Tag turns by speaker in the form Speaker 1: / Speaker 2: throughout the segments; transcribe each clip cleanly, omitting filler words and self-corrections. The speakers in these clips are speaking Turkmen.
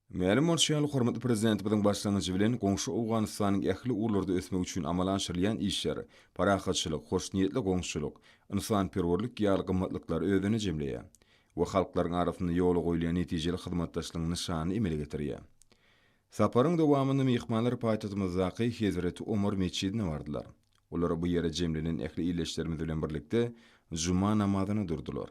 Speaker 1: Mälim bolşy ýaly, hormatly Prezidentimiziň başlangyjy bilen goňşy Owganystanyň ähli ugurlarda ösmegi üçin amala aşyrylýan işler parahatçylyk, hoşniýetli goňşuçylyk, ynsanperwerlik ýaly gymmatlyklary özünde jemleýär we halklaryň arasynda ýola goýulýan netijeli hyzmatdaşlygyň nyşanyny emele getirýär. Saparyň dowamynda myhmanlar paýtagtymyzdaky Hezreti Omar metjidine bardylar. Olar bu ýere jemlenen ähli ildeşlerimiz bilen birlikde juma namazyna durdular.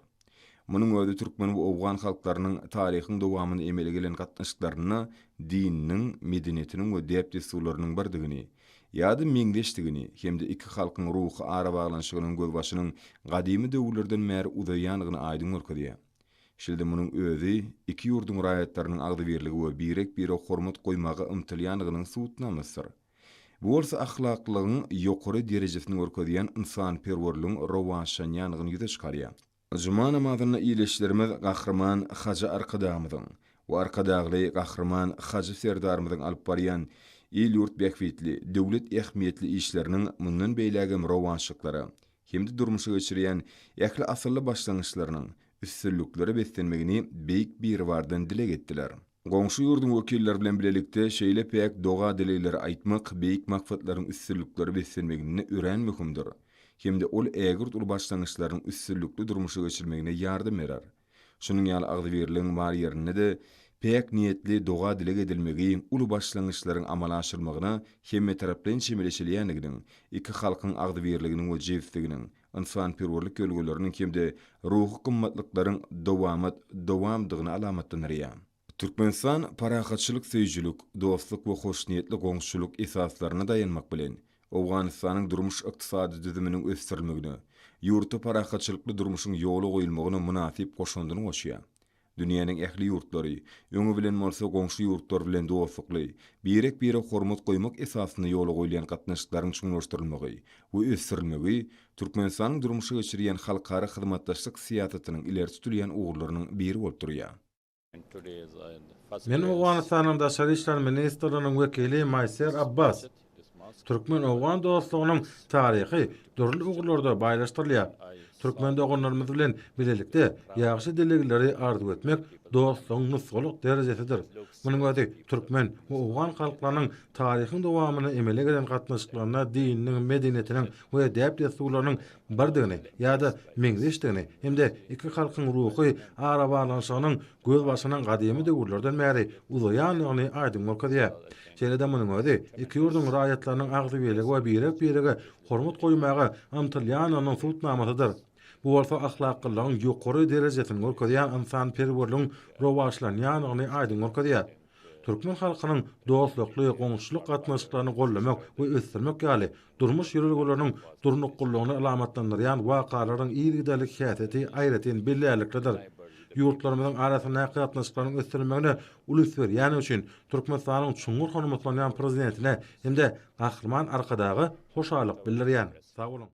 Speaker 1: Munuň özi türkmen we owgan halklarynyň taryhyň dowamynda emele gelen gatnaşyklarynda dininiň, medeniýetiniň we däp-dessurlarynyň birdigini ýa-da meňzeşdigini hem-de iki halkyň ruhy arabaglanyşygynyň gözbaşynyň gadymy döwürlerden bäri uzaýandygyny aýdyň görkezýär. Şeýle-de munuň özi iki ýurduň raýatlarynyň agzybirligi we birek-birege hormat goýmaga ymtylýandygynyň subutnamasydyr. Bu bolsa ahlaklylygyň ýokary derejesini görkezýän ynsanperwerligiň rowaçlanýandygyny ýüze çykarýar. Juma namazynda ildeşlerimiz Gahryman Hajy Arkadagymyzyň we Arkadagly Gahryman Hajy Serdarymyzyň alyp barýan il-ýurt bähbitli, döwlet ähmiýetli işleriniň mundan beýlägem rowaçlyklara hem-de durmuşa geçirýän ähli asylly başlangyçlarynyň üstünliklere beslenmegini Beýik Biribardan dileg etdiler. Goňşy ýurduň wekilleri bilen bilelikde şeýle päk doga-dilegleri aýtmak beýik maksatlaryň üstünliklere beslenmeginde örän möhümdir hem-de ol ägirt uly başlangyçlaryň üstünlikli durmuşa geçirilmegine ýardam berer. Şunuň ýaly agzybirligiň bar ýerinde-de päk niýetli doga-dileg edilmegi uly başlangyçlaryň amala aşyrylmagyna hemmetaraplaýyn çemeleşilýändiginiň, iki halkyň agzybirliginiň we jebisliginiň, ynsanperwerlik ýörelgeleriniň hem-de ruhy gymmatlyklaryň dowamat dowamdygyny alamatlandyrýar. Türkmenistan parahatçylyk söýüjilik, dostluk we hoşniýetli goňşuçylyk esaslaryna daýanmak bilen, Owganystanyň durmuş-ykdysady düzüminiň ösdürilmegine, ýurtda parahatçylykly durmuşyň ýola goýulmagyna mynasyp goşandyny goşýar. Dünýäniň ähli ýurtlary, öňi bilen bolsa goňşy ýurtlar bilen dostlukly, birek-birege hormat goýmak esasynda ýola goýulýan gatnaşyklaryň çuňlaşdyrylmagy we ösdürilmegi Türkmenistanyň durmuşa geçirýän halkara hyzmatdaşlyk syýasatynyň ileri tutulýan ugurlarynyň biri bolup durýar.
Speaker 2: Men Owganystanyň Daşary işler ministrliginiň wekili Maýser Abbas. Türkmen-owgan dostlugynyň taryhy dürli ugurlarda baýlaşdyrylýar. Türkmen doganlarymyz bilen bilelikde ýagşy dilegleri arzuw etmek dostlugyň nusgalyk derejesidir. Munuň özi türkmen we owgan halklarynyň taryhyň dowamynda emele gelen gatnaşyklarynda dininiň, medeniýetiniň we däp-dessurlarynyň birdigini ýa-da meňzeşdigini hem-de iki halkyň ruhy arabaglanyşygynyň gözbaşynyň gadymy döwürlerden bäri uzaýandygyny aýdyň görkezýär. Şeýle-de munuň özi iki ýurduň raýatlarynyň agzybirlige we birek-birege hormat goýmaga ymtylýandygynyň subutnamasydyr. Bu bolsa ahlaklylygyň ýokary derejesini görkezýän ynsanperwerligiň rowaçlanýandygyny aýdyň görkezýär. Türkmen halkynyň dostlukly goňşuçylyk gatnaşyklaryny goldamak we ösdürmek ýaly durmuş ýörelgeleriniň durnuklylygyny alamatlandyrýan wakalaryň yzygiderli häsiýeti aýratyn bellärliklidir. Ýurtlarymyzyň arasyndaky gatnaşyklaryň ösdürilmegine uly üns berýäni üçin Türkmenistanyň çuňňur hormatlanýan Prezidentine hem-de Gahryman Arkadaga hoşallyk bildirýän. Sag boluň!